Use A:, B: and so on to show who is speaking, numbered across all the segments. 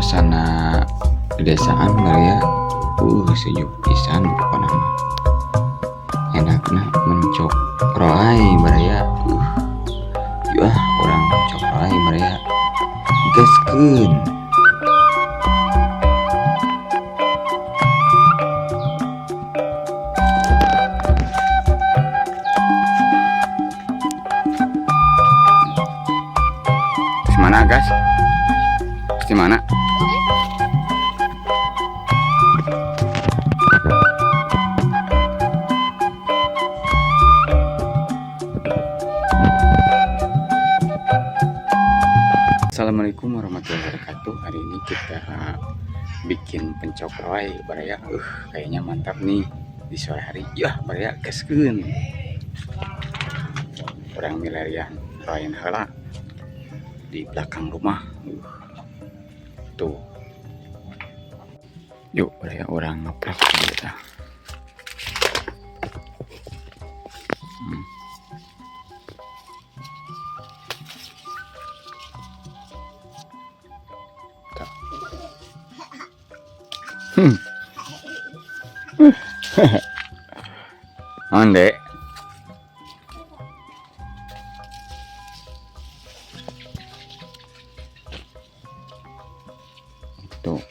A: Suasana pedesaan baraya, sejuk pisan pokona mah. Enakna mencok roai baraya. Yuk ah, urang mencok roai baraya. Gaskeun. Di mana gas? Di mana? Assalamualaikum warahmatullahi wabarakatuh. Hari ini kita bikin pencok roai baraya. Kayaknya mantap nih di sore hari. Ya, baraya gaskeun. Urang milarian roayan heula di belakang rumah. Tuh. Yuk, baraya urang ngeprak gitu. Tuh. Onde. Tuh.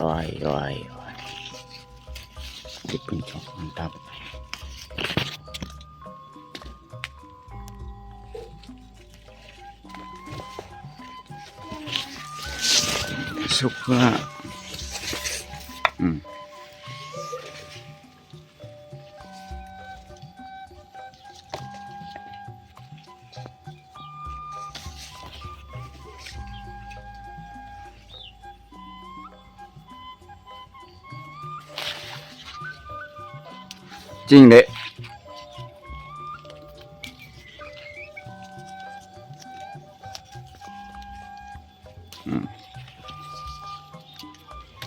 A: Roai, roai, roai. Di pencok mantap. Suka. Cing, Dek.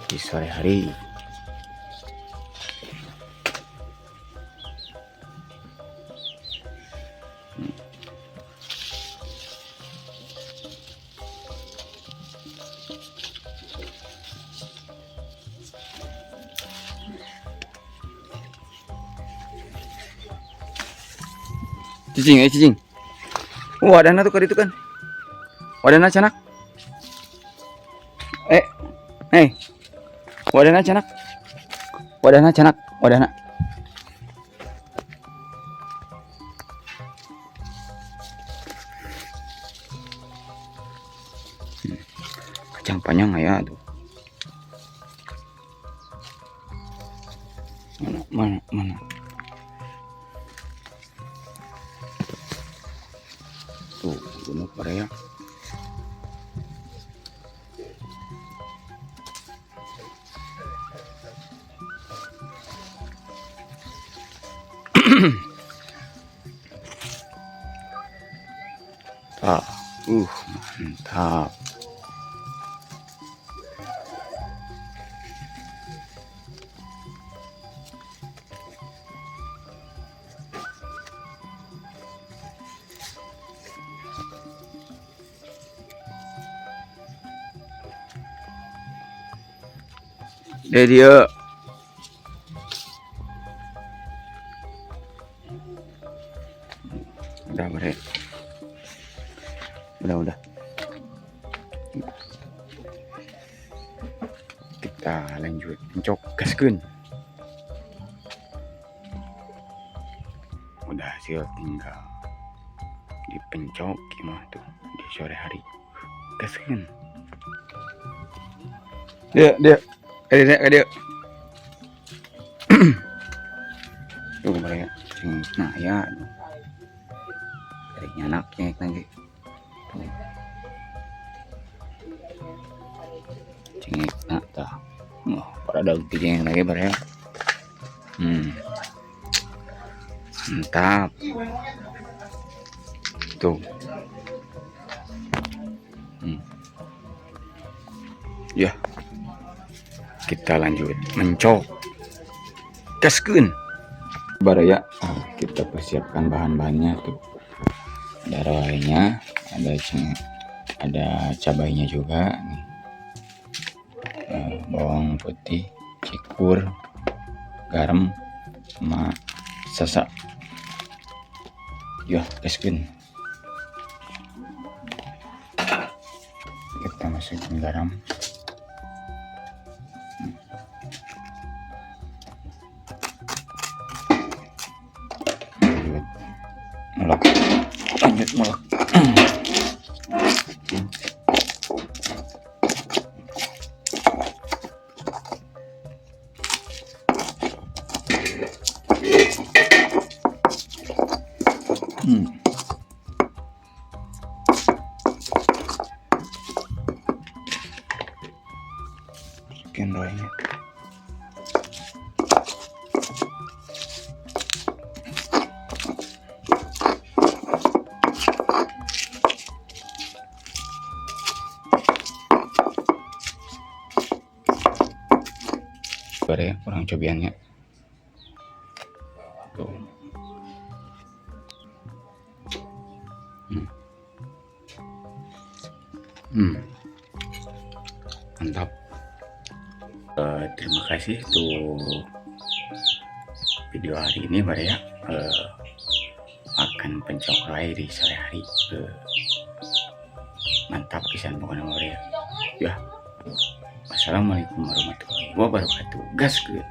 A: Di sore hari. Cicing, cicing. Wadahna tuh itu kan. Wadahna canak. Eh. Wadahna canak. Wadahna canak, wadahna. Kacang panjang ya tuh. Mana, mana, mana. Tuh, gunung baraya. Mantap. Deh dia. Udah bare. Udah. Kita lanjut mencok gaskeun. Udah hasil tinggal dipencok gimana tuh di sore hari. Gaskeun. Dia dia. Dia dia. Tuh mereka nah ya. Dari nyanak cengek lagi. Tuh. Cengek nah tah. Wah, pada daun cengek lagi bare. Mantap. Tuh. Ya. Kita lanjut mencok. Gaskeun. Baraya, kita persiapkan bahan-bahannya tuh. Ada roainya, ada cengek. Ada cabainya juga nih. Bawang putih, cikur, garam, sama sasa. Ya, gaskeun. Kita masukin garam. Lanjut mulak, lanjut mulak. Masukin roynya. Bare kurang cobiannya. Tuh. Mantap. Terima kasih tuh video hari ini bare ya. Makan pencok roy di sore hari. Mantap pisan pokoknya bare ya. Ya. Wassalamualaikum warahmatullahi wabarakatuh. Gas ke.